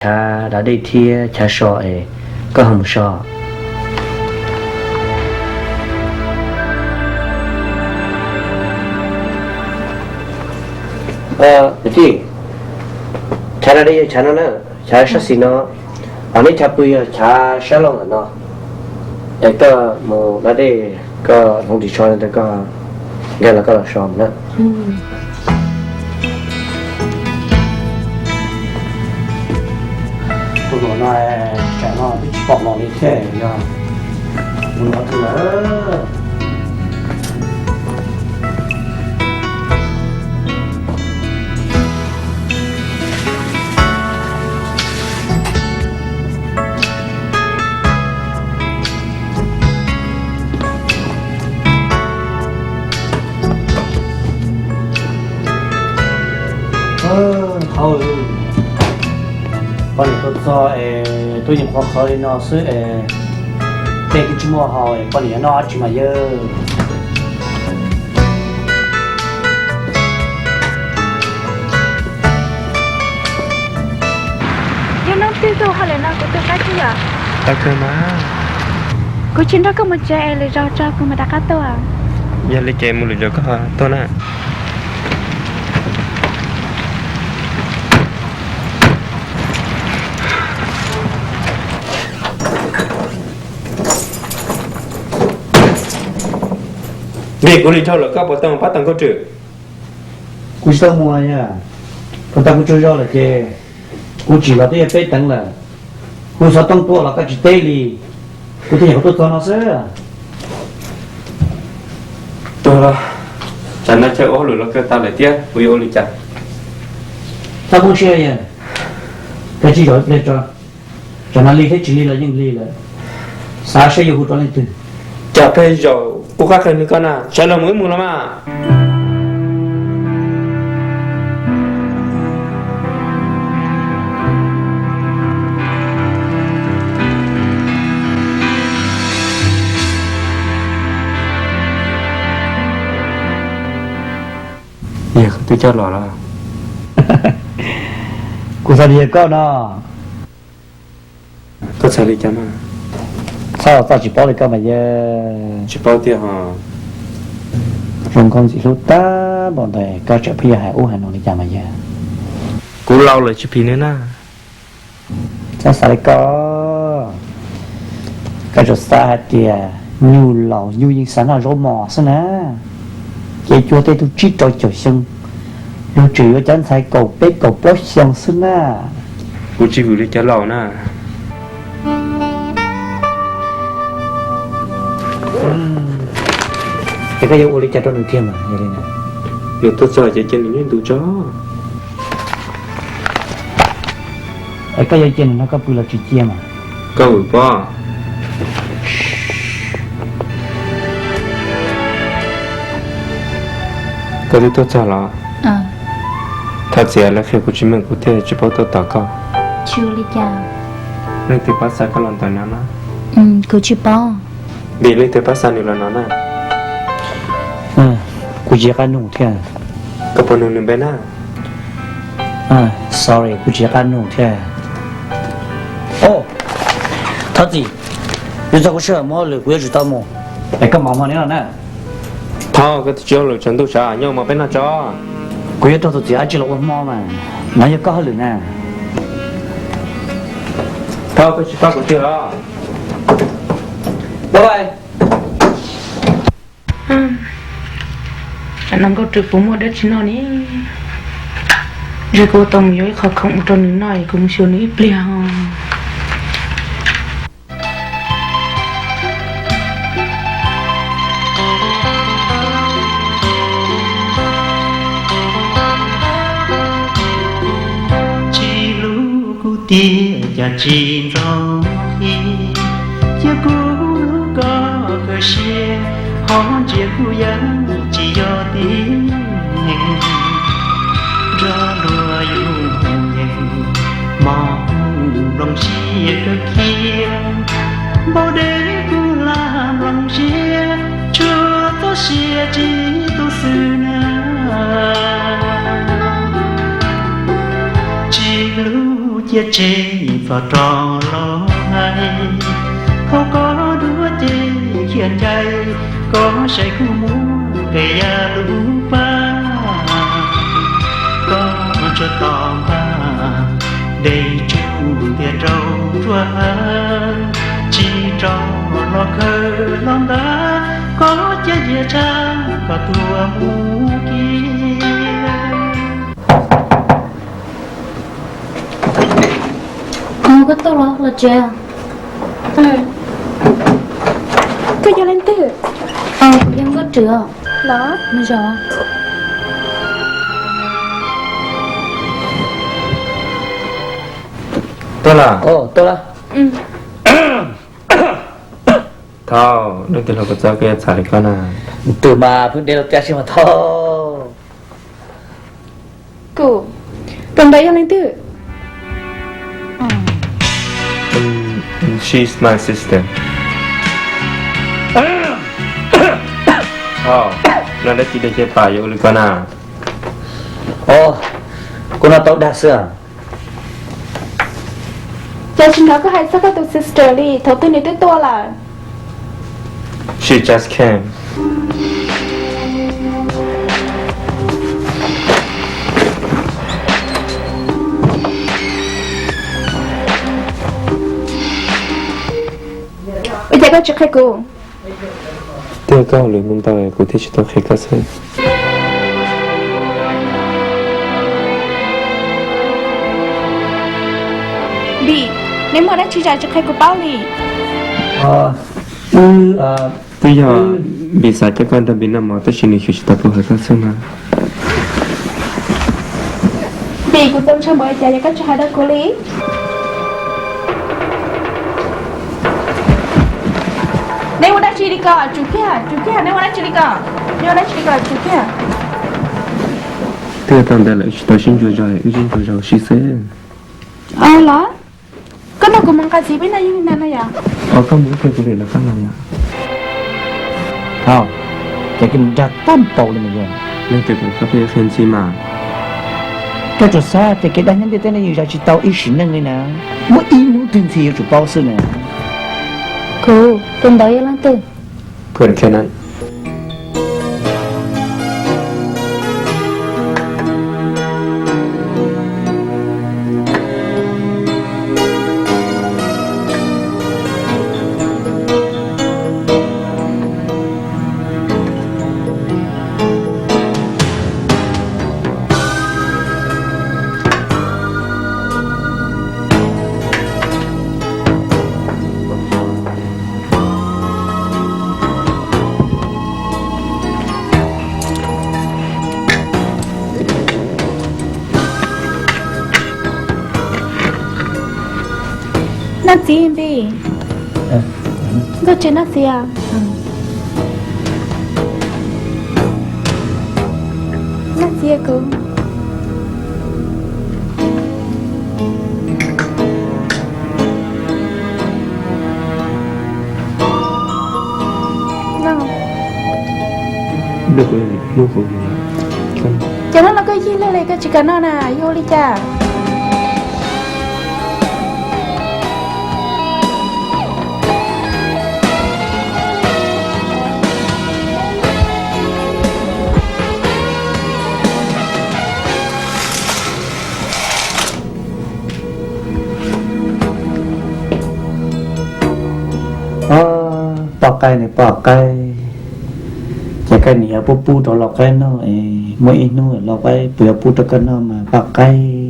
chav da dej thiab chav so es koj ho mus so. Kwv tij, chav da dej yog chav no na, chav sab xis no, ho neb chav pw yog chav sab laug ntawm no. Es koj mus da dej, koj hloov ris tsho ntawd koj nkag los koj los so na. Tus hluas no, tsam no twb tsis pom los li thiab, yog mus no tus lawm. Hauv, poj niam tuaj txog es tuaj yeej qhuav qhawv li no xwb es, dej twb tsis muaj haus es poj niam yuav noj dab tsi mas yawg? Yog hnub twg tuaj hauj lwm no kuv tuaj qab tsi yom? Tau kawg mas. Kuv tsis nrog koj mus tsev es lwm zaus tso kuv mam rov qab tuaj. Yog li ces mus lwm zaus koj tuaj na. Vim kuv li dhau lawm koj puas tau mus pab tau nkauj Rwm? Kuv tsis tau mus, puas tau kuv tsaug zog lawm ces kuv tsim los twb yog peb teev lawm. Kuv xov tooj tuaj los koj tsis teb li, kuv thiaj nyuam qhuav tuaj txog no xwb. Tuag los, tsam no chaw ua hauj lwm los kawg tas lawm thiab kuv yuav ua li cas? Txhob poob siab, koj cia zov ib pliag tso. Tsam no lig thiab tsis lig los yeej lig lawm, xav seb yuav hu rau leej twg. Cas peb zaum kuv qab qhia nws koj na, sawv los mus wb mus los mas. Yog koj twb coj los los? Kuv xav tias yog koj no. Koj xav li cas mas? Txhob txhob tsis paub li koj mas yawg. Tsis paub tiag hos. Zoo nkauj ntxim hlub tag npaum ntawd koj tseem pheej yuav hais ub hais no li cas mas yawg? Kuv laus lawm tsis phim nws na. Txhob xav li koj. Koj tsuas xav hais tias nyuj laus nyuj yeej xav noj zaub mos xwb na. Ces cuag tej tug tsib rau caum xyoo, luag tseem yuav cov ntxhais kaum peb kaum plaub xyoo xwb na. Kuv tsis vwm li cov laus na. Es koj yuav ua li cas rau nws thiab mas yog li na? Nws tuaj txog ces cia nws nyob ntu tso. Es koj yuav cia nws nrog koj pw los tsis cia mas? Koj vwm pob. Koj twb tuaj txog los? Thov txim lawv qhia kuv tsis meej kuv thiaj tsis paub tuaj tos koj. Tsis ua li cas. Leej twg pab xa koj los ntawm no na? Kuv tsis paub. Vim leej twg pab xa nws los no na? Kuv tsis qab nug thiab. Koj puas nug nws npe na? Sorry, kuv tsis qab nug thiab. Thov txim, yus txog kuv sij hawm mus hauj lwm kuv yuav tsum tau mus. Es koj mos hmo no na. Thov koj tsis ua lus tsaus ntuj sav, nyob ua mov peb noj tso. Kuv yuav raug tus txiv dab tsi los ua hmo mas, no yog koj hauj lwm na. Thov koj tsis pab kuv tiag los. Bye bye. Tsam no Nkauj Rwm puas muaj dab tsi noj ne? Ntshe kuv tau mus yuav ib qho khoom mus rau nws noj es kuv mus xyuas nws ib pliag os. Tsis hlub kuv tiag cas tsis ntxov ib, cia kuv hlub koj kawg siab, ho ntsia kuv yeej tsis yog tib neeg. Nrog luag yus yeej mos nplooj siab kawg kiag, npau dej kuv hla nplooj siab, tshuav txoj sia tsis tu xwb na. Tsis hlub Cia tseg txog rog los hais, thaum koj duab ces khiav ncaim, koj saib kuv muab nqis ya lub pab. Koj tsuas tos npaj dej tsuj tiag rau ruaj, tsis rov los khaws los ntaus, koj cia cia tshaj koj tuag mus kiag. Koj tuaj los los tsev? Koj yog leej twg? Kuv yog Nkauj Trwm. Los, nws zaum. Tuaj los? Tuaj los. Thaum leej twg hloov koj txoj koj yuav txhav li koj na? Tus mas pheej de los caj sib mas thaum. Kuv, tus ntawd yog leej twg? She's my sister. Thaum, no dab tsi dej caj pas yuav ua li koj na? Os, kuv no tau dag xwb. Cas tsis hnov koj hais txog koj tus sister li, thaum twg nws twb tuaj lawm? She just came. Ua cas koj tsis qhia kuv? Twb yog koj hauj lwm ntau, kuv thiaj tsis tau qhia koj xwb. Vim, neb muaj dab tsi zais tsis qhia kuv paub li? Twb yog Vim xav coj koj nrog Vim noj mov tab sis nws xyuas tsis tau puas hawm koj xwb na. Vim, kuv txaus ntshai npaum li cas yog koj tsis hais rau kuv li? Neb ua dab tsi li ko, tsum kiag, tsum kiag, neb ua dab tsi li ko? Neb ua dab tsi li ko, tsum kiag. Twb yog tau ntawd lawm wb tsis tau sib ntsuas zog, wb sib ntsuas zog ua si xwb. Los, koj nrog kuv mus nqa txiv peb noj yeeb li ntag no yom? Os, koj mus ib pliag kuv lwm los koj los yom. Thaum, ces koj mus dag tag npaum li no yog leej twg kom koj pheej qhia ntxhi mas. Koj tsuas xav tias kev dag nyob ntiaj teb no yus zais tsis tau ib sim neej li na. Muaj ib hnub twg ntxhi yuav tsum paub xwb na. Kuv, tus ntawd yog leej twg? Pliag na. Noj txiv Npis. Nkauj Trwm noj txiv. Noj txiv kuv. Ces hnub no koj yig lug li koj tsis kam noj na, yog ua li cas? Poj qaib ne poj qaib, ces koj niam yuav pub pub rau lau qaib noj es muaj ib hnub lau qaib puas yuav pub rau koj noj mas poj qaib.